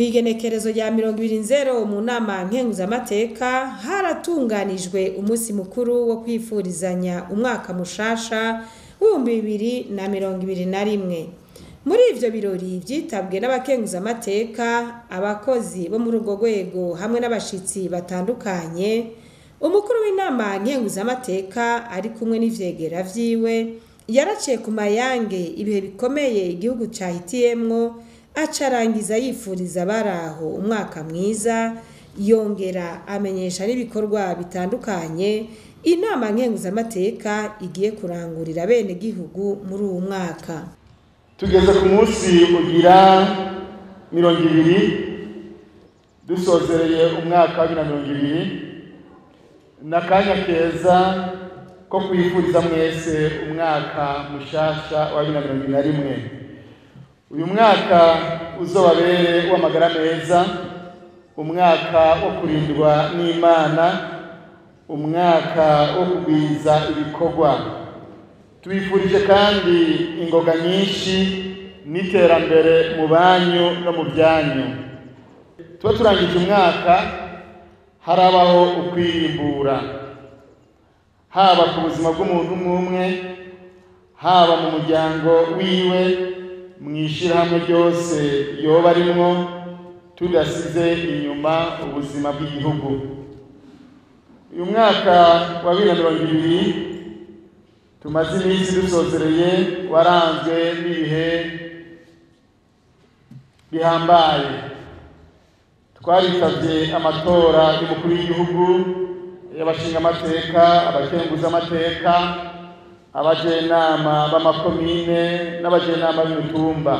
Kw'igenekerezo rya 20 mu nama nkenguzamateka haratunganijwe umunsi mukuru wo kwifurizanya umwaka mushasha w'2021. Muri ivyo birori vyitabwe n'abakenguzamateka, abakozi bo muri urwo rwego hamwe n'abashitsi batandukanye, umukuru w'inama nkenguzamateka ari kumwe n'ivyegera vyiwe yaraciye ku mayange ibihe bikomeye igihugu cahitiyemwo, acarangiza yifuriza abaraho umwaka mwiza, yongera amenyesha n'ibikorwa bitandukanye inama nkenguzamateka igiye kurangurira bene gihugu muri uwu mwaka. Tugeze ku munsi ugira 20 dusozereye umwaka wa 2020, n'akanya keza ko kwifuriza mwese umwaka mushasha wa 2021. Uyu mwaka uzobabere w'amagara meza, umwaka wo kurindwa n'Imana, umwaka wo kugwiza ibikorwa. Tubifurije kandi ingoga nyinshi n'iterambere mu banyu no mu byanyu. Tuba turangije umwaka harabaho ukwirimbura, haba ku buzima bw'umuntu umwe, haba mu muryango wiwe, mw'ishirahamwe ryose yoba arimwo, tudasize inyuma ubuzima bw'igihugu. Uyu mwaka wa 2020 tumaze iminsi dusozereye waranzwe n'ibihe bihambaye. Twaritavye amatora y'umukuru w'igihugu, y'abashingamateka, abakenguzamateka, abajenama b'amakomine n'abajenama b'imitumba.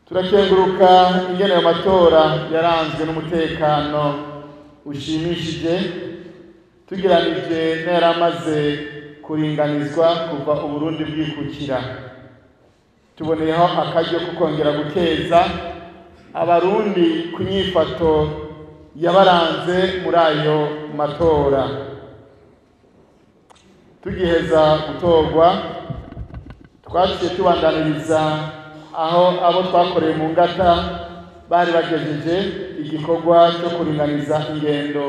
Turakenguruka ingene ayo matora yaranzwe n'umutekano ushimishije, tugeranije n'ayaramaze kuringanizwa kuva Uburundi bwikukira. Tuboneyeho akaryo ko kongera gukeza abarundi ku nyifato yabaranze muri ayo matora. Tugiheza gutorwa twaciye tubandaniriza aho abo twakoreye mu ngata bari bagejeje igikorwa cyo kuringaniza ingendo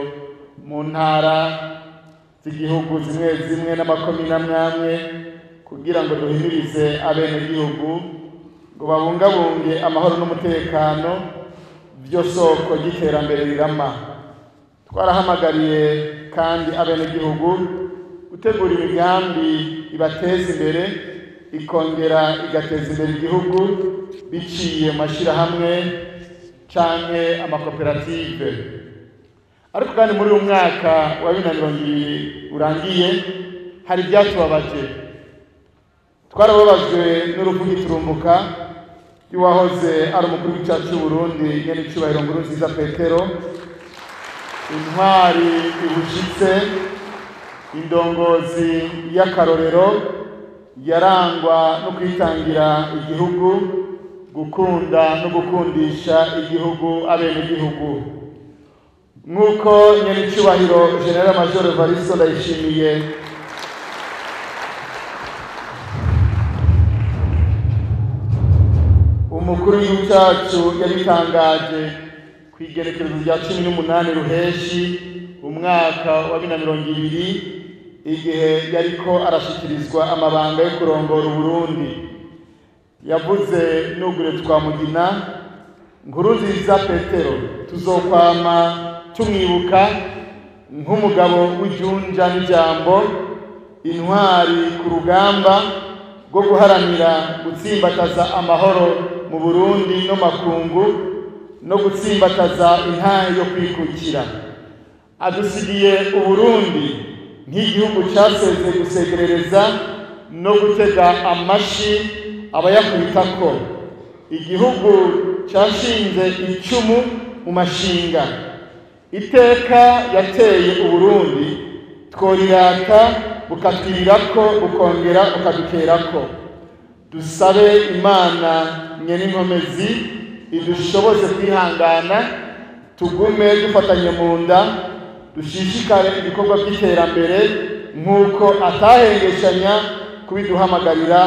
mu ntara z'igihugu zimwe zimwe n'amakomine amwe, kugira ngo duhimirize abenegihugu ngo babungabunge amahoro n'umutekano byo soko ry'iterambere rirama. Twarahamagariye kandi abenegihugu gutegura imigambi ibateza imbere, ikongera igateza imbere igihugu biciye mu mashirahamwe canke amakoperative. Ariko kandi muri uyu mwaka wa 2020 urangiye hari ivyatubabaje. Twarababajwe n'urupfu giturumbuka y'uwahoze ari umukuru w'igihugu c'u Burundi Nyenicubahiro Nkurunziza Petero, intwari ibushitse, indongozi y'akarorero yarangwa no kwitangira igihugu, gukunda no gukundisha igihugu abenegihugu. Nk'uko Nyenicubahiro General Major Evaristo Ndayishimiye umukuru w'igihugu cyacu yabitangaje kw'igenekerezo rya 18 Ruheshi umwaka wa 2020, igihe yariko arashikirizwa amabanga yo kurongora Uburundi. Yavuze nugure Twamugina, Nkurunziza Petero tuzokwama tumwibuka nk'umugabo w'ijunja n'ijambo, intwari ku rugamba rwo guharanira gutsimbataza amahoro mu Burundi no makungu, no gutsimbataza intahe yo kwikukira. Adusigiye Uburundi nk'igihugu caseze gusegerereza no gutega amashi abayakubitako, igihugu cashinze icumu mu mashinga. Iteka yateye Uburundi tworirata bukatwirirako bukongera bukadukerako. Dusabe Imana nyen'inkomezi idushoboze kwihangana, tugume dufatanye mu nda, dushishikare ibikorwa by'iterambere nk'uko atahengeshanya kubiduhamagarira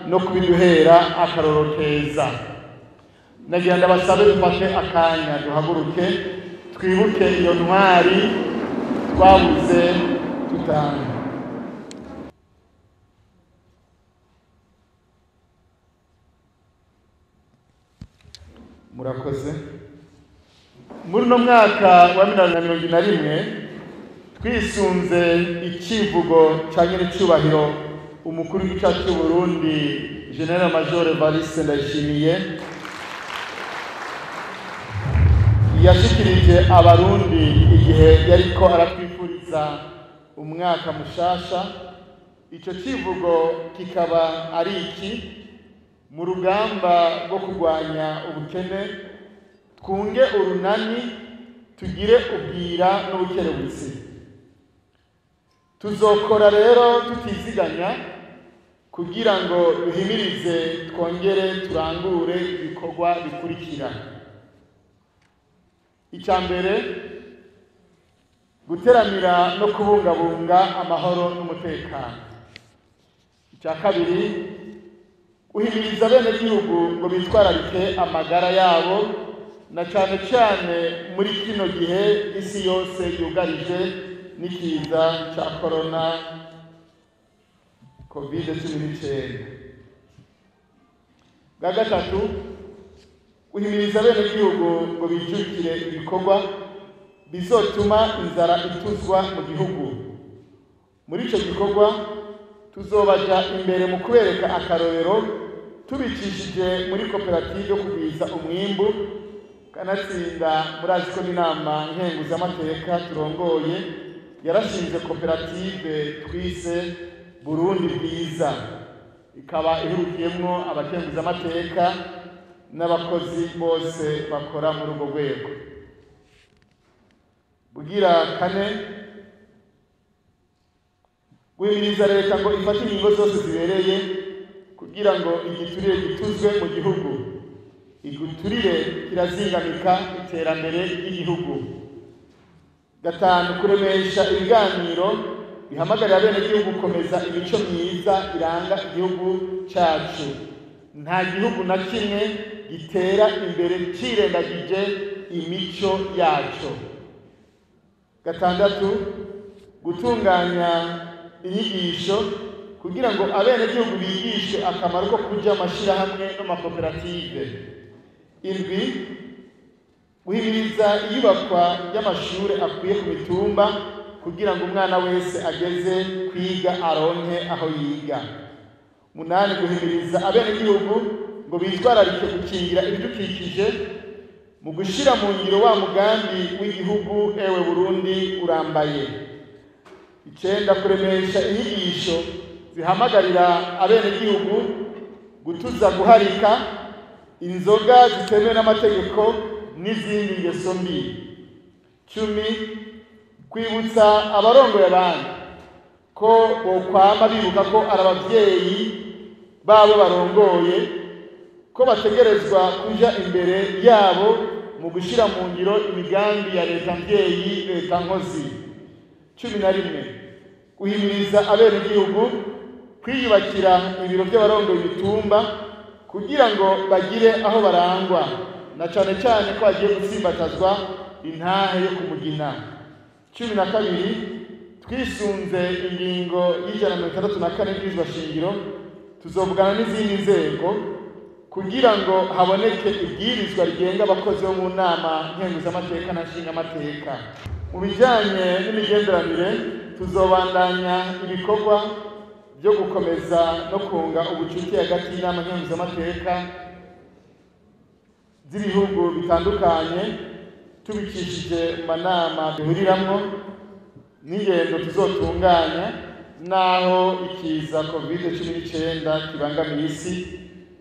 no kubiduhera akaroro keza. Nagira ndabasabe dufashe akanya duhaguruke twibuke iyo ntwari twabuze tutanga. Murakoze. Muri uno mwaka wa 2021 twisunze icivugo ca nyenicubahiro umukuru w'igihugu cy'u Burundi General Major Evariste Ndayishimiye yashikirije abarundi igihe yariko aratwifuriza umwaka mushasha. Ico civugo kikaba ari iki: mu rugamba rwo kurwanya ubukene twunge urunani tugire ubwira n'ubukerebutsi. Tuzokora rero tutiziganya kugira ngo duhimirize twongere turangure ibikorwa bikurikira. Icya mbere, guteramira no kubungabunga amahoro n'umutekano. Icya kabiri, guhimiriza abenegihugu ngo bitwararike amagara yabo, na cyane cyane muri kino gihe isi yose yugarije n'ikiza cya corona COVID-19. Bwa gatatu, guhimiriza abenegihugu ngo bijukire ibikorwa bizotuma inzara ituzwa mu gihugu. Muri ico gikorwa tuzobaja imbere mu kubereka akarorero tubicishije muri koperative yo kugwiza umwimbu. Kanatsinda murazi ko n'inama nkenguzamateka turongoye yarashinze koperative twise Burundi Bwiza, ikaba ihurikiyemwo abakenguzamateka n'abakozi bose bakora muri urwo rwego. Bugira kane, guhimiriza leta ngo ifate ingingo zose zibereye kugira ngo igiturire gituzwe mu gihugu. Igiturire kirazingamika iterambere ry'igihugu. Gatanu, kuremesha ibiganiro bihamagarira abenegihugu gukomeza imico myiza iranga igihugu cacu. Nta gihugu na kimwe gitera imbere cirengagije imico yaco. Gatandatu, gutunganya inyigisho kugira ngo abenegihugu bigishwe akamaro ko kuja amashirahamwe n'amakoperative. Indwi, guhimiriza iyubakwa ry'amashure akwiye ku mitumba kugira ngo umwana wese ageze kwiga aronke aho yiga. Munani, guhimiriza abenegihugu ngo bitwararike gukingira ibidukikije mu gushira mu ngiro wa mugambi w'igihugu Ewe Burundi Urambaye. Icenda, kuremesha inyigisho zihamagarira abenegihugu gutuza guharika inzoga zitemewe n'amategeko n'izindi ngeso mbi. 10, kwibutsa abarongoye abandi ko bokwama bibuka ko ari abavyeyi babo barongoye, ko bategerezwa kuja imbere yabo mu gushira mu ngiro imigambi ya leta mvyeyi, leta nkozi. 11, guhimiriza abenegihugu kwiyubakira ibiro by'abarongoye imitumba kugira ngo bagire aho barangwa, na cane cane ko hagiye gutsimbatazwa intahe yo kumugina. 12, twisunze ingingo y'164 y'ibwirizwa shingiro, tuzovugana n'izindi nzego kugira ngo haboneke ibwirizwa rigenga abakozi bo mu nama nkenguzamateka na nshingamateka. Mu bijanye n'imigenderanire, tuzobandanya ibikorwa byo gukomeza no kunga ubucuti hagati y'inama nkenguzamateka z'ibihugu bitandukanye, tubicishije mu manama duhuriramwo n'ingendo tuzotunganya, naho ikiza COVID-19 kibangamiye isi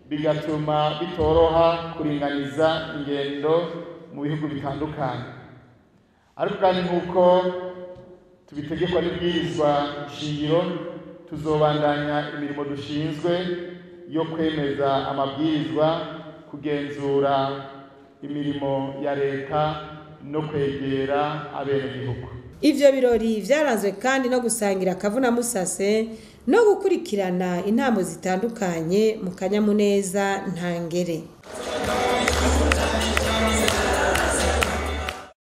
bigatuma bitoroha kuringaniza ingendo mu bihugu bitandukanye. Ariko kandi nk'uko tubitegekwa n'ibwirizwa shingiro, tuzobandanya imirimo dushinzwe yo kwemeza amabwirizwa, kugenzura imirimo ya leta no kwegera abenegihugu. Ivyo birori vyaranzwe kandi no gusangira akavuna musase no gukurikirana intamo zitandukanye mu kanyamuneza ntangere.